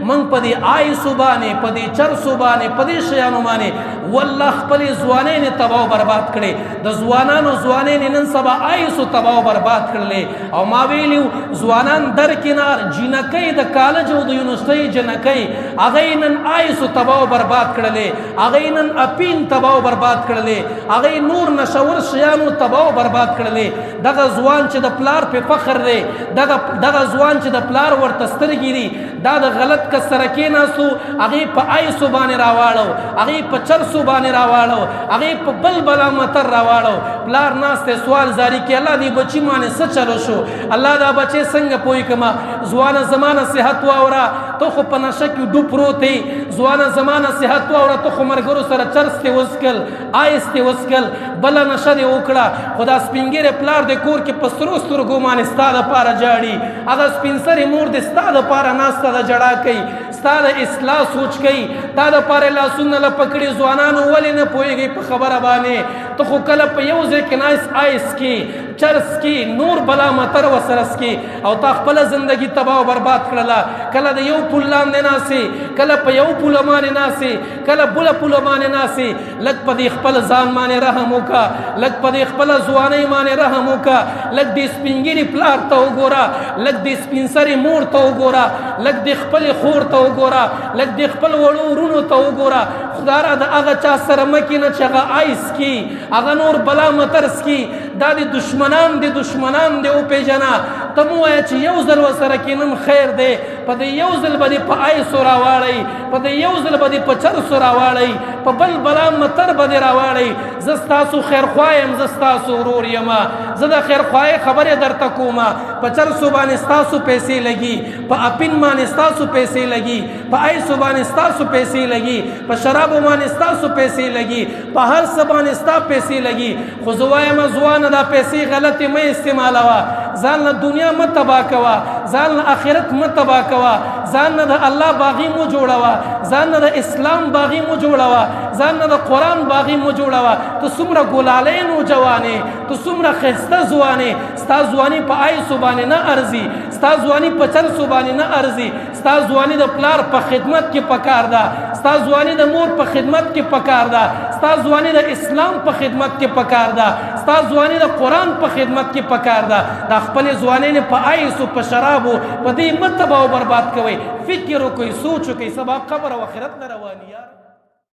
موږ په دې آیسو باندې، په دې چرسو باندې، په دې شیانو باندې والله خپلې ځوانۍ نه تباه او برباد کړې. د ځوانانو ځوانۍ نه نن سبا آیسو تباه او برباد کړلې. او ما ویلي ځوانان درکنار، جینکۍ د کالج او د یونیورسټۍ جینکۍ هغې نن آیسو تباه او برباد کړلې، هغې نن اپین تباه او برباد کړلې، هغې نور نشور شیانو تباه او برباد کړلې. دغه ځوان چې د پلار په فخر دی، دغه ځوان چې د پلار ورته سترګې دي، دا د غلط کس سره کېناستو، هغې په آیسو باندې راواړو، هغې په چرسو باندې راواړو، هغې په بل بلا متر راواړو. پلار ناست دی، سوال زاري کوي، الله دې بچي باندې څه چلو شو، الله دا بچی څنګه پوه کړمه. ځوانه زما نصیحت واوره، ته خو په نشه کې ډوب پروت یې. ځوانه زما نصیحت واوره، ته خو ملګرو سره چرس دې وڅکل، آیس دې وڅکل، بله نشه دې وکړه، خو دا سپین ږیری پلار دې کور کې په سرو سترګو باندې ستا دپاره ژاړي، هغه سپین سرې مور دې ستا دپاره ناسته ده ژړا کوي، ستا د اصلاح سوچ کوي، تا دپاره لاسونه لپه کړي. ځوانانو ولې نه پوهېږئ په خبره باندې؟ ته خو کله په یو ځای کې ناست آیس کې، چرس کې، نور بلا متر وسره سکې، او تا خپله زندگی تباه او برباد کړله. کله د یو پل لاندې ناستې، کله په یو پوله باندې ناستې، کله بله پوله باندې ناستې. لږ په دې خپل ځان باندې رحم وکړه، لږ په دې خپله ځوانۍ باندې رحم وکړه، لږ دې سپین ږیري پلار ته وګوره، لږ دې سپین سرې مور ته وګوره، لږ دې خپلې خور ته وګوره، لږ دې خپل وړو وروڼو ته وګوره. خدایه د هغه چا سره مه کښېنه چې هغه آیس کي، هغه نور بلا متر څکي. دا دې دشمنان دې، دشمنان دې وپېژنه. ته مه وایه چې یو ځل ورسره کښېنم خیر دی، په دې یو ځل به دې په آیسو راواړئ، په دې یو ځل به دې په چرسو راواړئ، په بل بلا متر به دې راواړئ. زه ستاسو خیرخواه یم، زه ستاسو ورور یم، زه د خیرخواهۍ خبرې درته کوم. په چرسو باندې ستاسو پیسې لګي، په اپین باندې ستاسو پیسې لګي، په آیسو باندې ستاسو پیسې لګي، په شرابو باندې ستاسو پیسې لګي، په هر څه باندې ستا پیسې لګي. خو زه وایم ځوانه دا پیسې غلطې مه استعمالوه، ځان له دنیا مه تباه کوه، ځان له آخرت مه تباه کوه، ځان نه د الله باغي مو جوړوه، ځان نه د اسلام باغي مو جوړوه، ځان نه د قرآن باغي مو جوړوه. ته څومره ګلالۍ نوجوانې، ته څومره ښایسته ځوانې، ستا ځواني په آیسو باندې نه ارزي، ستا ځواني په چرسو باندې نه ارزي، ستا ځواني د پلار په خدمت کې پکار ده، ستا ځواني د مور په خدمت کې پکار ده، ستا ځواني د اسلام په خدمت کې پکار ده، ستا ځواني د قرآن په خدمت کې پکار ده. دا خپلې ځوانۍ نه په آیسو، په شرابو، په دې مه تباه او برباد کوئ. فکر وکړئ، سوچ وکړئ، سبا قبر او آخرت نه روان یار.